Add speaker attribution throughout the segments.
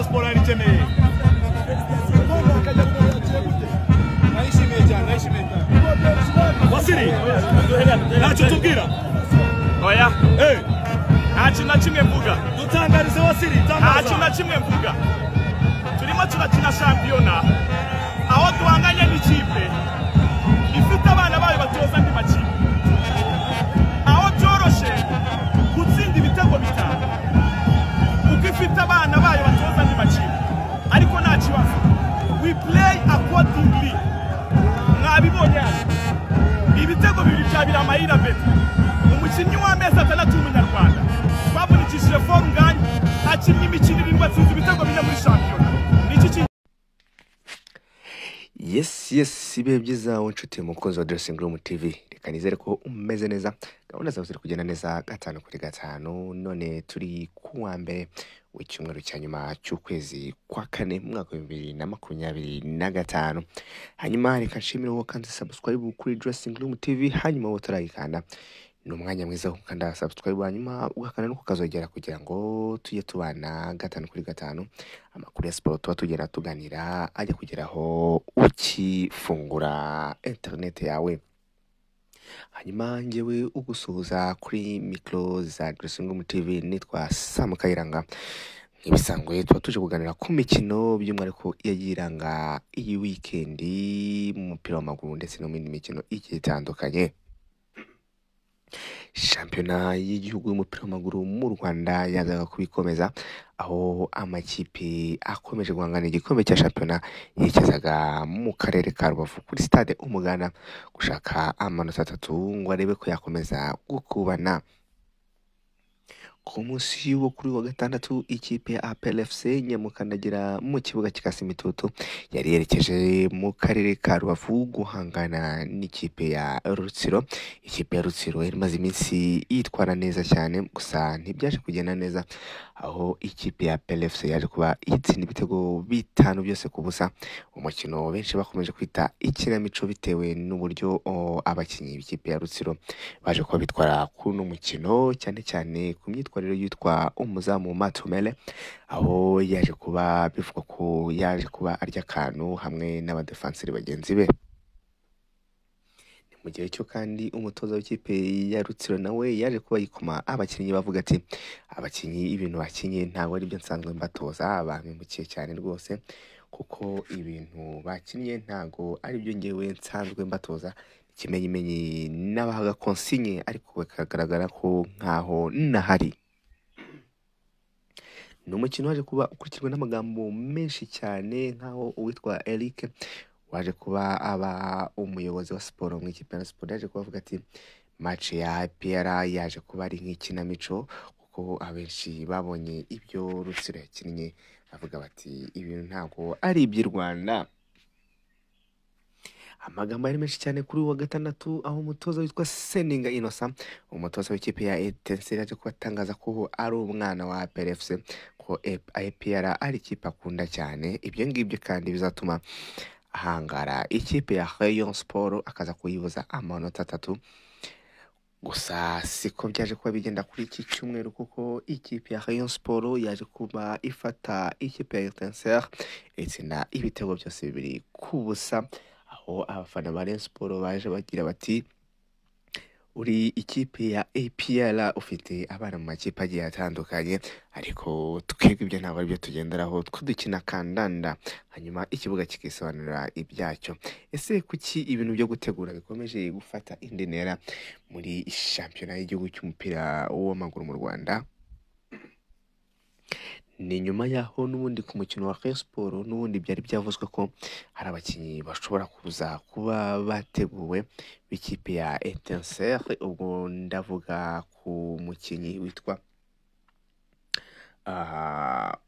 Speaker 1: Sport yari ikeneye.
Speaker 2: Nayishimiye cyane, nayishimiye cyane.
Speaker 1: Wasiri, ntacyo tubwira.
Speaker 3: Oya.
Speaker 1: Eh,
Speaker 3: nta kintu na kimwe mvuga.
Speaker 1: Dutangarize, Wasiri.
Speaker 3: Nta
Speaker 1: Tangaza.
Speaker 3: kintu na kimwe mvuga. Turimo turakina shampiyona aho duhanganye n'ikipe ifite abana bayo batoza andi makipe, aho byoroshe gutsinda ibitego bitanu kuko ifite abana bayo batoza andi makipe. Ariko nta kibazo, we play accordingly. Mwabibonye hano ibitego bibiri bya Biramahire Beta, umukinnyi w'amezi 6 w'umunyarwanda twavunikishije Fall Ngagne, akinnye imikino 7, atsinze ibitego 4 muri shampiyona. Niki kintu?
Speaker 4: Yes, ibihe byiza inshuti mukunzi wa Dressing Room TV. Reka nizere ko umeze neza, gahunda zawe ziri kugenda neza gatanu kuri gatanu. None turi ku wa mbere w'icyumweru cya nyuma cy'ukwezi kwa kane mu mwaka wa 2025. Hanyuma reka nshimire wowe kandi subscribe kuri Dressing Room TV. Hanyuma wowe utarayikanda, ni umwanya mwiza wo gukanda subscribe, hanyuma ugakanda no kukazogera kugira ngo tujye tubana gatanu kuri gatanu. Amakuru ya siporo tuba tugenda tuganira ajya kugeraho ukifungura interineti yawe. Hanyuma njyewe ugusuhuza kuri mikoro za Dressing Room TV nitwa Sam Kayiranga. Nk'ibisanzwe tuba tuje kuganira ku mikino, by'umwihariko yagiye iranga iyi wikendi mu mupira w'amaguru ndetse no mu yindi mikino igiye itandukanye. Shampiyona y'igihugu y'umupira w'amaguru mu Rwanda yazaga kubikomeza, aho amakipe akomeje guhangana igikombe cya shampiyona yerekezaga mu karere ka Rubavu kuri Stade Umuganda gushaka amanota 3 ngo arebe ko yakomeza gukubana. Ku munsi wo kuri wa gatandatu, ikipe ya APR FC nyamukandagira mu kibuga cy'Ikasimitutu yari yerekeje mu karere ka Rubavu guhangana n'ikipe ya Rutsiro. Ikipe ya Rutsiro yari imaze iminsi yitwara neza cyane, gusa ntibyaje kugenda neza, aho ikipe ya APR FC yaje kuba itsinda ibitego 5 byose ku busa. Umukino benshi bakomeje kwita ikinamico bitewe n'uburyo abakinnyi b'ikipe ya Rutsiro baje kuba bitwara kuri uno mukino, cyane cyane ku myitwarire yitwa umuzamu Matumele, aho yaje kuba bivugwa ko yaje kuba arya akantu hamwe n'abadefanseri bagenzi be. Ni mu gihe cyo kandi umutoza w'ikipe ya Rutsiro nawe yaje kuba yikoma abakinnyi, bavuga ati: "Abakinnyi ibintu bakinnye ntabwo ari byo nsanzwe mbatoza, bampemukiye cyane rwose, kuko ibintu bakinnye ntabwo ari byo ngewe nsanzwe mbatoza. Ikimenyimenyi n'abahaga consigne, ariko bikagaragara ko nkaho nahari." Ni umukino waje kuba ukurikirwa n'amagambo menshi cyane, nk'aho uwitwa Eric waje kuba aba umuyobozi wa siporo mu ikipe ya siporo yaje kuba avuga ati: "Match ya APR yaje kuba ari nk'ikinamico," kuko abenshi babonye ibyo Rutsiro yakinnye bavuga bati: "Ibintu ntabwo ari iby'i Rwanda." Amagambo ari menshi cyane kuri uyu wa gatandatu, aho umutoza witwa Seninga Innocent, umutoza w'ikipe ya Etincelle, yaje kuba atangaza ko ari umwana wa APR FC, ko APR ari ikipe akunda cyane. Ibyo ngibyo kandi bizatuma ahangara ikipe ya Rayon Sport akaza kuyibuza amanota 3. Gusa siko byaje kuba bigenda kuri iki cyumweru, kuko ikipe ya Rayon Sport yaje kuba ifata ikipe ya Etincelle itsinda ibitego byose 2 ku busa, aho abafana ba Rayon Sport baje bagira bati: "Uri ikipe ya APR, ufite abana mu makipe agiye atandukanye, ariko twebwe ibyo ntabwo aribyo tugenderaho, twe dukina kandanda, hanyuma ikibuga kikisobanurira ibyacyo." Ese kuki ibintu byo gutegura bikomeje gufata indi ntera muri shampiyona y'igihugu cy'umupira w'amaguru mu Rwanda? Ni nyuma y'aho n'ubundi ku mukino wa Rayon Sport n'ubundi byari byavuzwe ko hari abakinnyi bashobora kuza kuba bateguwe b'ikipe ya Etincelle. Ubwo ndavuga ku mukinnyi witwa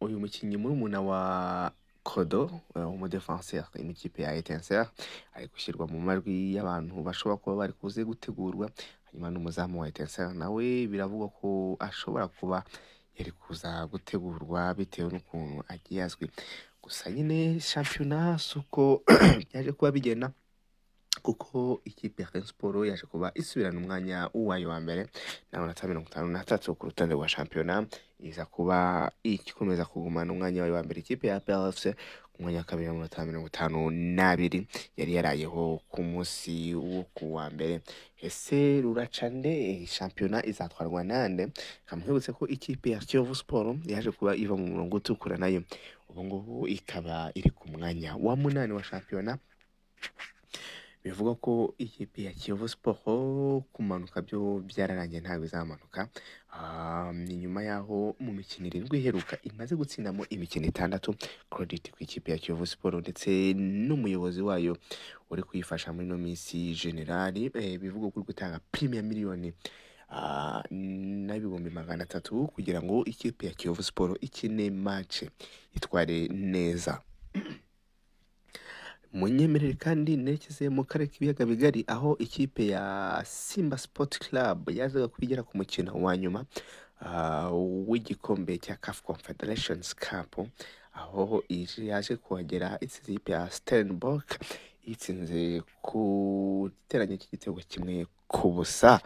Speaker 4: uyu mukinnyi murumuna wa Kodo, umudefanseri mu ikipe ya Etincelle, ari gushyirwa mu majwi y'abantu bashobora kuba bari kuze gutegurwa. Hanyuma n'umuzamu wa Etincelle nawe biravugwa ko ashobora kuba yari kuza gutegurwa bitewe n'ukuntu agiye azwi. Gusa nyine shampiyona si uko byaje kuba bigenda. Kuko ikipe ya Rayon Sports yaje kuba isubirana umwanya wayo wa mbere n'amanota 53 ku rutonde rwa shampiyona, iza kuba ikomeza kugumana umwanya wayo wa mbere. Ikipe ya APR FC ku mwanya wa kabiri n'amanota 52 yari yarayeho ku munsi wo ku wa mbere. Ese ruraca nde? Shampiyona izatwarwa nande? Kamwibutse ko ikipe ya Kiyovu Sport yaje kuba iva mu murongo utukura, nayo ubu ngubu ikaba iri ku mwanya wa munani wa shampiyona. Bivugwa ko ikipe ya Kiyovu Sport kumanuka byo byararangiye, ntabwo izamanuka. Ni nyuma y'aho mu mikino 7 iheruka imaze gutsindamo imikino 6. Credit ku ikipe ya Kiyovu Sport ndetse n'umuyobozi wayo uri kuyifasha muri ino minsi, Generali, bivugwa ko uri gutanga prime ya miliyoni n'ibihumbi 300 kugira ngo ikipe ya Kiyovu Sport ikine match itware neza. Munyemerere kandi nerekeze mu karere k'ibiyaga bigari, aho ikipe ya Simba Sport Club yazaga kubigera ku mukino wa nyuma w'igikombe cya CAF Confederations Cup, aho yaje kuhagera itsinze ikipe ya Stellenbosch, itsinze ku giteranyo cy'igitego 1-0.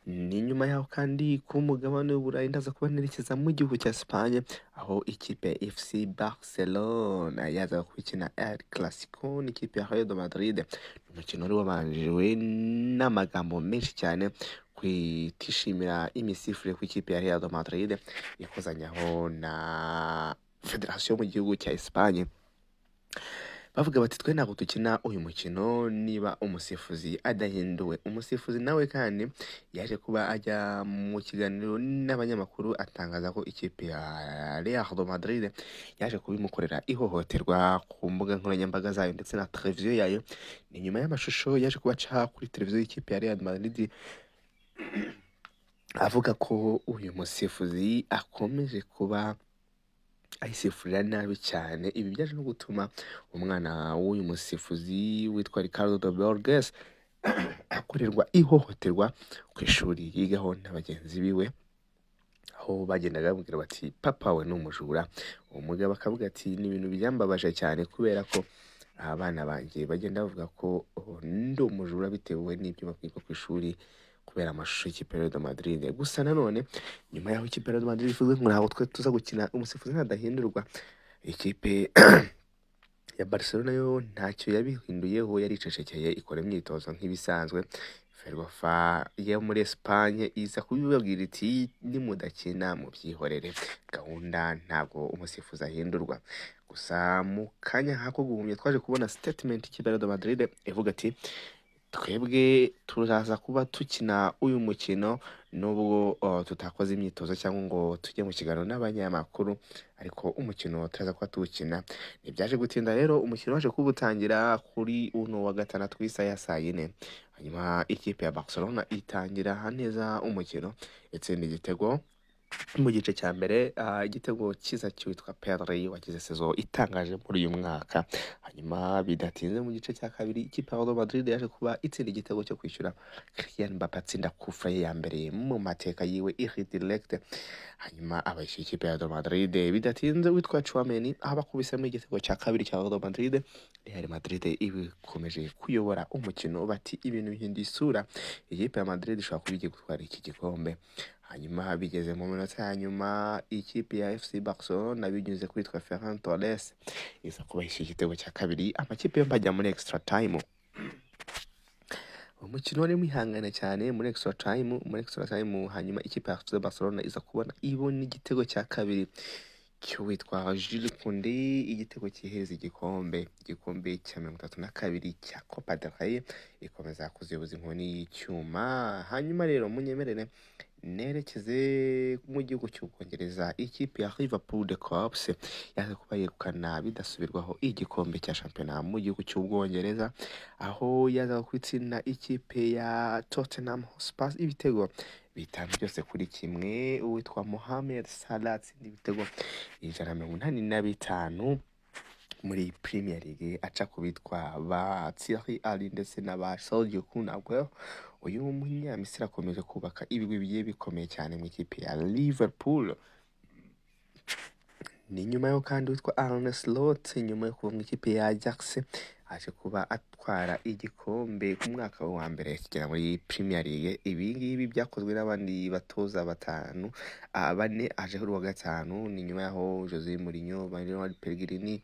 Speaker 4: Ni nyuma yaho kandi ku mugabane w'Uburayi ndaza kuba nerekeza mu gihugu cya Espagne, aho ikipe ya FC Barcelona yazaga gukina El Clasico n'ikipe ya Real Madrid. Ni umukino wari wabanjiwe n'amagambo menshi cyane kwitishimira imisifurire ku ikipe ya Real Madrid yakozanyaho na federasiyo mu gihugu cya Espagne. Bavuga bati twe ntabwo dukina uyu mukino niba umusifuzi adahinduwe. Umusifuzi nawe kandi yaje kuba ajya mu kiganiro n'abanyamakuru, atangaza ko ikipe ya Real Madrid yaje kubimukorera ihohoterwa ku mbuga nkoranyambaga zayo ndetse na televiziyo yayo. Ni nyuma y'amashusho yaje kuba aca kuri televiziyo y'ikipe ya Real Madrid avuga ko uyu musifuzi akomeje kuba ayisifurira nabi cyane. Ibi byaje no gutuma umwana w'uyu musifuzi witwa Ricardo de Borges akorerwa ihohoterwa ku ishuri yigaho na bagenzi biwe, aho bagendaga bamubwira bati papa we ni umujura. Uwo mugabo akavuga ati ni ibintu byambabaje cyane kubera ko abana banjye bagenda bavuga ko ndi umujura bitewe n'ibyo babwirwa ku ishuri kubera amashusho y'ikipe ya Real Madrid. Gusa nanone nyuma y'aho ikipe ya Real Madrid ivuze ngo ntabwo twe tuza gukina umusifuzi ntadahindurwa, ikipe ya Barcelona yo ntacyo yabihinduyeho, yaricecekeye ikora imyitozo nk'ibisanzwe. Ferwafa yo muri Espagne iza kubibabwira iti nimudakina mubyihorere, gahunda ntabwo umusifuzi ahindurwa. Gusa mu kanya nk'ako guhumya twaje kubona statement y'ikipe ya Real Madrid ivuga ati twebwe turaza kuba tukina uyu mukino nubwo tutakoze imyitozo cyangwa ngo tujye mu kiganiro n'abanyamakuru, ariko umukino turaza kuba tuwukina. Ntibyaje gutinda rero, umukino waje kuba utangira kuri uno wa gatandatu w'isaha ya saa yine. Hanyuma ikipe ya Barcelona itangira neza umukino, itsinda igitego mu gice cya mbere, igitego cyiza cyitwa Pedri wagize sezo itangaje muri uyu mwaka. Hanyuma bidatinze mu gice cya kabiri ikipe ya Real Madrid yaje kuba itsinda igitego cyo kwishyura, Kylian Mbappe atsinda kufra ye ya mbere mu mateka yiwe iri direct, hanyuma abayishyura ikipe ya Real Madrid. Bidatinze witwa Tchouameni abakubisemo igitego cya kabiri cya Real Madrid. Real Madrid ikomeje kuyobora umukino, bati ibintu bihinduye isura, ikipe ya Madrid ishobora kuba igiye gutwara iki gikombe. Hanyuma bigeze mu minota ya nyuma ikipe ya FC Barcelona binyuze kwitwa Ferran Torres iza kubahisha igitego cya kabiri, amakipe yombi ajya muri extra time. Umukino wari mwihangana cyane muri extra time, hanyuma ikipe ya FC Barcelona iza kubona ibona igitego cya kabiri cy'uwitwa Jules Koundé, igitego cyihereza igikombe cya 32 cya Copa del Rey, ikomeza kuziyoboza inkoni y'icyuma. Hanyuma rero munyemerere nerekeze mu gihugu cy'Ubwongereza, ikipe ya Liverpool the Corps yaje kuba yegukana bidasubirwaho igikombe cya shampiyona mu gihugu cy'Ubwongereza, aho yazaga kwitsinda ikipe ya Tottenham Hotspur ibitego 5 byose kuri 1. Uwitwa Mohamed Salah atsinda ibitego 185 muri Premier League, aca ku bitwa ba Thierry Henry ndetse na ba Sergio Kun Aguero. Uyu munyamisiri akomeje kubaka ibigwi bigiye bikomeye cyane mu ikipe ya Liverpool. Ni nyuma yo kandi witwa Arne Slot nyuma yo kuva mu ikipe ya Ajax aje kuba atwara igikombe ku mwaka we wa mbere kigera muri Premier League. Ibi ngibi byakozwe n'abandi batoza batanu, bane, aje kuri uwa gatanu. Ni nyuma yaho Jose Mourinho, Manuel Pellegrini,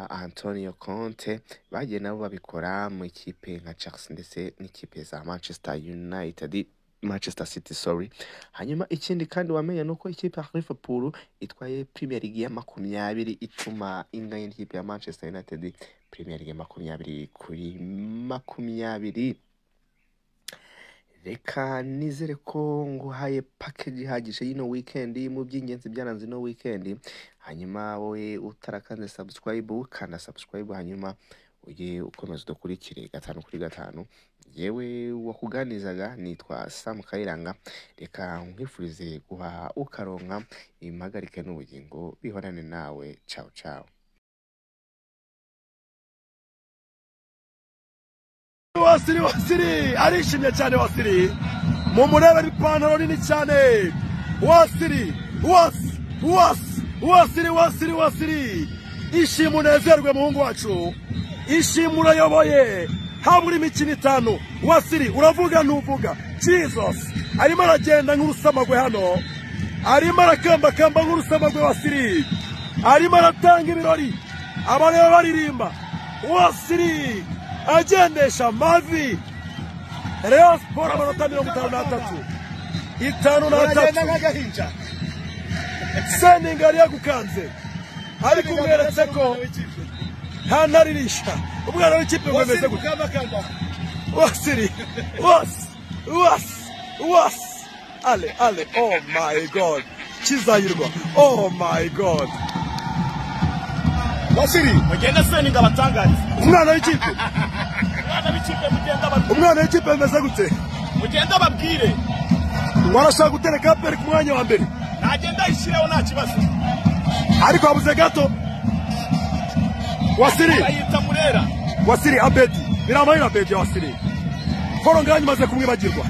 Speaker 4: Antonio Conte bagiye nabo babikora mu ikipe nka Chelsea ndetse n'ikipe za Manchester United, Manchester City, sorry. Hanyuma ikindi kandi wamenya nuko ikipe ya Liverpool itwaye Premier League ya 20, ituma inganya n'ikipe ya Manchester United Premier League 20 kuri 20. Reka nizere ko nguhaye package ihagije y'ino weekend mu by'ingenzi byaranze ino weekend. Hanyuma wowe utarakanze subscribe, ukanda subscribe, hanyuma ujye ukomeza udukurikire gatanu kuri gatanu. Yewe wakuganizaga nitwa Sam Kayiranga. Reka nkwifurize guhaha ukaronka, impagarike n'ubugingo bihorane nawe. Ciao ciao.
Speaker 1: Wasiri, Wasiri arishimye cyane. Wasiri, mumurebera ipantaro nini cyane. Wasiri, wasi wasi Wasiri, Wasiri, Wasiri, ishima unezerwe, muhungu wacu, ishima, urayoboye habura imikino 5. Wasiri, uravuga ntuvuga? Jesus, arimo aragenda nk'urusamagwe hano, arimo arakambakamba nk'urusamagwe. Wasiri arimo aratanga ibirori, abareba baririmba. Wasiri agendesha amavi. Rayon Sport amanota 53, 53.
Speaker 2: Uragenda nk'agahinja.
Speaker 1: Seninga yari yagukanze, ariko umweretse ko nta ntaririsha umwana w'ikipe ngo
Speaker 2: Wasiri
Speaker 1: ameze gutya.
Speaker 2: gukambakamba.
Speaker 1: Wasiri, wasi wasi wasi, ale ale, oh my God, kizayirwa, oh my God.
Speaker 2: Wasiri.
Speaker 3: Mugende Seninga abatangarize.
Speaker 1: Umwana w'ikipe.
Speaker 3: Umwana w'ikipe, mugende ababwire.
Speaker 1: Umwana w'ikipe bimeze gute?
Speaker 3: Mugende ababwire.
Speaker 1: Warashaka gutereka APR ku mwanya wa mbere.
Speaker 3: Nagenda ayishyireho, nta kibazo.
Speaker 1: Ariko habuze gato, Wasiri.
Speaker 3: Bayita Murera.
Speaker 1: Wasiri Abedi, biramahira Abedi ya Wasiri. Foronganye imaze kumwibagirwa.